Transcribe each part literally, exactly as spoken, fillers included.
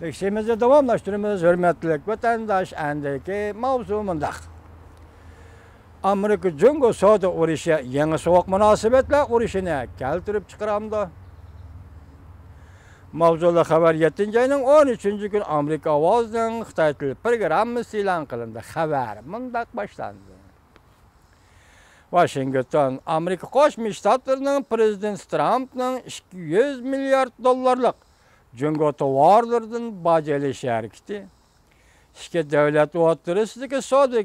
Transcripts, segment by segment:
لېكسىيىمىزنى داۋاملاشتۇرىمىز، ھۆرمەتلىك ۋەتەنداش. ئەندىكى ماۋزۇ مۇنداق. ئامېرىكا جۇڭگو سودا ئۇرۇشى يېڭى سوغۇق مۇناسىۋەتلەر ئۇرۇشىنى كەلتۈرۈپ چىقىرامدۇ؟ ماۋزۇلۇق خەۋەر يەتتىنچى ئاينىڭ ئون ئۈچىنچى كۈنى ئامېرىكا ئاۋازىنىڭ خىتاي تىلى پروگراممىسى ئېلان قىلىندى. خەۋەر مۇنداق باشلاندى. ۋاشىنگتون، ئامېرىكا قوشما شتاتلىرىنىڭ پىرېزىدېنتى ترامپنىڭ ئىككى يۈز مىليارد دوللارلىق جۇڭگو تاۋارلىرىدىن باج ئېلىش ھەرىكىتى ئىككى دۆلەت ئوتتۇرىسىدىكى سودا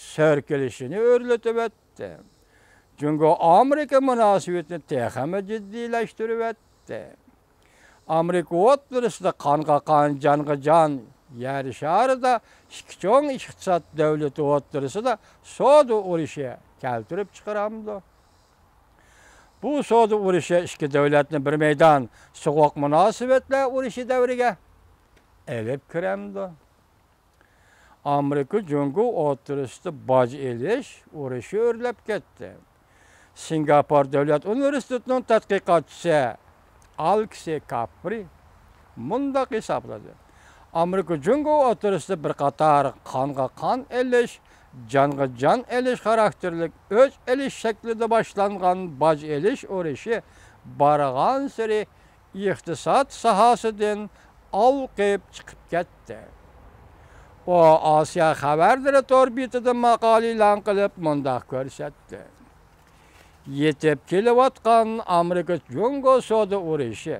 سۈركىلىشىنى ئۆرلىتىۋەتتى. جۇڭگو ئامېرىكا مۇناسىۋىتىنى تېخىمۇ جىددىيلەشتۈرۈۋەتتى. ئامېرىكا ئوتتۇرىسىدا قانغا قان، جانغا جان يەر شارىدا ئىككى چوڭ ئىقتىساد دۆلىتى ئوتتۇرىسىدا سودا ئۇرۇشى كەلتۈرۈپ چىقىرامدۇ؟ بۇ سودا ئۇرۇشى ئىككى دۆلەتنى بىر مەيدان سوغۇق مۇناسىۋەتلەر ئۇرۇشى دەۋرىگە ئېلىپ كىرەمدۇ؟ ئامېرىكا جۇڭگو ئوتتۇرىسىدا باج ئېلىش ئۇرۇشى ئۆرلەپ كەتتى. سىنگاپور دۆلەت ئۇنىۋېرسىتېتىنىڭ تەتقىقاتچىسى ئالېكسېي كاپرى مۇنداق ھېسابلىدى: ئامېرىكا جۇڭگو ئوتتۇرىسىدا بىر قاتار قانغا قان ئېلىش، جانغا جان ئېلىش خاراكتېرلىك ئۆچ ئېلىش شەكلىدە باشلانغان باج ئېلىش ئۇرۇشى بارغانسېرى ئىقتىساد ساھەسىدىن ئالقىپ چىقىپ كەتتى. ئۇ ئاسىيا خەۋەرلىرى تور بېتىدە ماقالە ئېلان قىلىپ مۇنداق كۆرسەتتى: يېتىپ كېلىۋاتقان ئامېرىكا جۇڭگو سودا ئۇرۇشى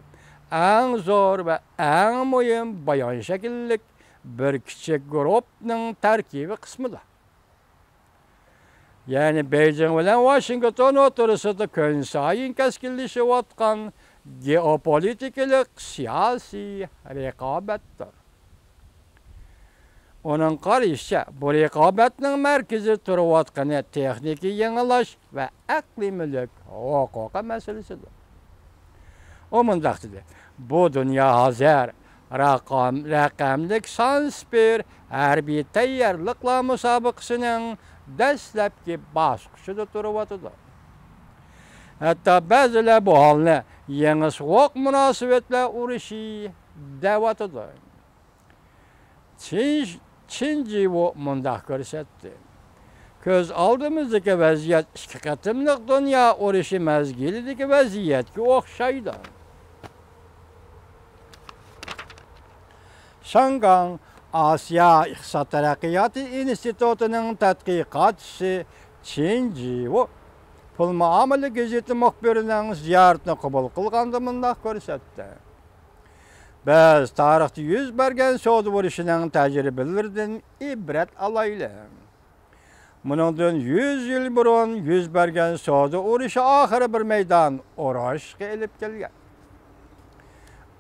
ئەڭ زور ۋە ئەڭ مۇھىم بايان شەكىللىك بىر كىچىك گۇرۇپپىنىڭ تەركىبىي قىسمىدا. يەنى بېيجىڭ بىلەن ۋاشىنگتون ئوتتۇرىسىدا كۈنسايىن كەسكىنلىشىۋاتقان گېئوپولىتىكىلىق سىياسىي رىقابەتتۇر. ئۇنىڭ قارىشىچە، بۇ رىقابەتنىڭ مەركىزىدە تۇرۇۋاتقىنى تېخنىكا يېڭىلاش ۋە ئەقلىي مۈلۈك ھوقۇقى مەسىلىسىدۇر. ئۇ مۇنداق دېدى: بۇ دۇنيا ھازىر رەقەم، رەقەملىك سان سىپىر ھەربىي تەييارلىقلار مۇسابىقىسىنىڭ دەسلەپكى باسقۇچىدا تۇرۇۋاتىدۇ. ھەتتا بەزىلەر بۇ ھالنى يېڭى سوغۇق مۇناسىۋەتلەر ئۇرۇشى دەۋاتىدۇ. چىن، چىن جىۋۇ مۇنداق كۆرسەتتى: كۆز ئالدىمىزدىكى ۋەزىيەت ئىككى قېتىملىق دۇنيا ئۇرۇشى مەزگىلىدىكى ۋەزىيەتكە ئوخشايدۇ. شاڭگاڭ ئاسىيا ئىقتىساد تەرەققىياتى ئىنستىتۇتىنىڭ تەتقىقاتچىسى چىن جىۋۇ پۇل مۇئامىلە گېزىتى مۇخبىرىنىڭ زىيارىتىنى قوبۇل قىلغاندا مۇنداق كۆرسەتتى: بىز تارىختا يۈز بەرگەن سودا ئۇرۇشىنىڭ تەجرىبىلىرىدىن ئىبرەت ئالايلى. مۇنىڭدىن يۈز يىل بۇرۇن يۈز بەرگەن سودا ئۇرۇشى ئاخىرى بىر مەيدان ئۇرۇشقا ئېلىپ كەلگەن.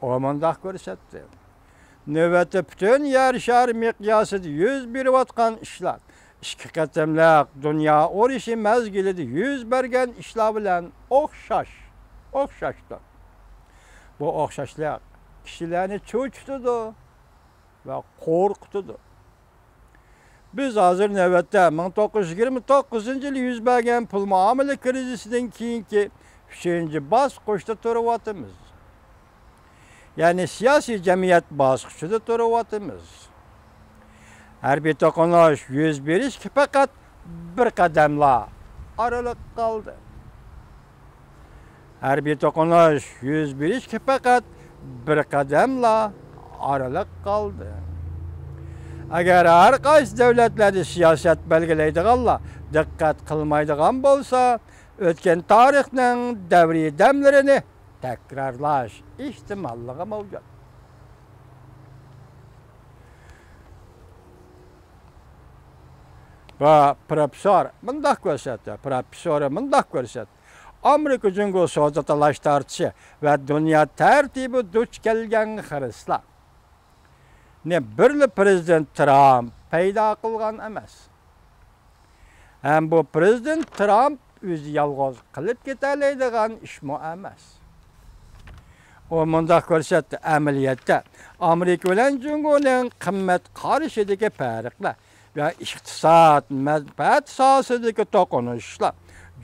ئۇ مۇنداق كۆرسەتتى: نۆۋەتتە پۈتۈن يەر شارى مىقياسىدا يۈز بېرىۋاتقان ئىشلار ئىككى قېتىملىق دۇنيا ئۇرۇشى مەزگىلىدە يۈز بەرگەن ئىشلار بىلەن ئوخشاش، ئوخشاشتۇر. بۇ ئوخشاشلىق كىشىلەرنى چۆچۈتىدۇ ۋە قورقۇتىدۇ. بىز ھازىر نۆۋەتتە مىڭ توققۇز يۈز يىگىرمە توققۇزىنچى يىلى يۈز بەرگەن پۇل مۇئامىلە كىرىزىسىدىن كېيىنكى ئۈچىنچى باسقۇچتا تۇرۇۋاتىمىز. يەنى سىياسىي جەمئىيەت باسقۇچىدا تۇرۇۋاتىمىز. ھەربىي توقۇنۇش يۈز بېرىشكە پەقەت بىر قەدەملا ئارىلىق قالدى. ھەربىي توقۇنۇش يۈز بېرىشكە پەقەت بىر قەدەملا ئارىلىق قالدى. ئەگەر ھەر قايسى دۆلەتلەردە سىياسەت بەلگىلەيدىغانلار دىققەت قىلمايدىغان بولسا، ئۆتكەن تارىخنىڭ دەۋرىي دەملىرىنى تەكرارلاش ئېھتىماللىقى مەۋجۇت. ۋە پروفېسسور مۇنداق كۆرسەتتى، پروفېسسور مۇنداق كۆرسەتتى: ئامېرىكا جۇڭگو سودا تالاش تارتىشى ۋە دۇنيا تەرتىپى دۇچ كەلگەن خىرىسلارنى بىرلا پىرېزىدېنت ترامپ پەيدا قىلغان ئەمەس. ھەم بۇ پىرېزىدېنت ترامپ ئۆزى يالغۇز قىلىپ كېتەلەيدىغان ئىشمۇ ئەمەس. ئۇ مۇنداق كۆرسەتتى: ئەمەلىيەتتە، ئامېرىكا بىلەن جۇڭگونىڭ قىممەت قارىشىدىكى پەرقلەر ۋە ئىقتىساد، مەنپەئەت ساھەسىدىكى توقۇنۇشۇشلار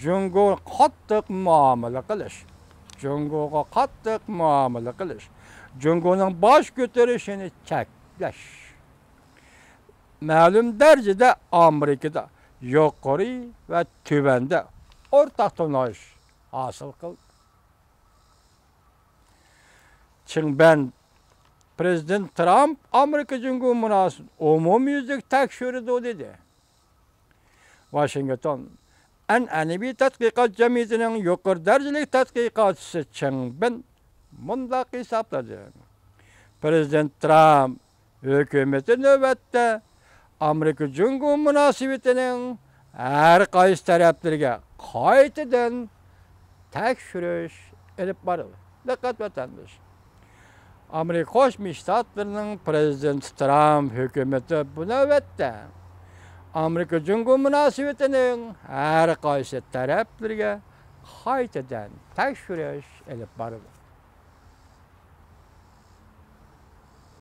جۇڭگوغا قاتتىق مۇئامىلە قىلىش، جۇڭگوغا قاتتىق مۇئامىلە قىلىش، جۇڭگونىڭ باش كۆتۈرۈشىنى چەكلەش. مەلۇم دەرىجىدە ئامېرىكىدا يۇقىرى ۋە تۆۋەندە ئورتاق تونۇش ھاسىل قىلدى. چىڭ بەن پرېزىدېنت ترامپ ئامېرىكا جۇڭگو مۇناسىۋىتىنى ئومۇميۈزلۈك تەكشۈرىدۇ دېدى. ۋاشىنگتون ئەنئەنىۋى تەتقىقات جەمئىيىتىنىڭ يۇقىرى دەرىجىلىك تەتقىقاتچىسى چېڭ بېن مۇنداق ھېسابلىدى: پرېزىدېنت ترامپ ھۆكۈمىتى نۆۋەتتە ئامېرىكا جۇڭگو مۇناسىۋىتىنىڭ ھەر قايسى تەرەپلىرىگە قايتىدىن تەكشۈرۈش ئېلىپ بارىدۇ. دىققەت ۋەتەندىشى. ئامېرىكا قوشما شتاتلىرىنىڭ پرېزىدېنتى ترامپ ھۆكۈمىتى بۇ نۆۋەتتە ئامېرىكا جۇڭگو مۇناسىۋىتىنىڭ ھەر قايسى تەرەپلىرىگە قايتىدىن تەكشۈرۈش ئېلىپ بارىدۇ.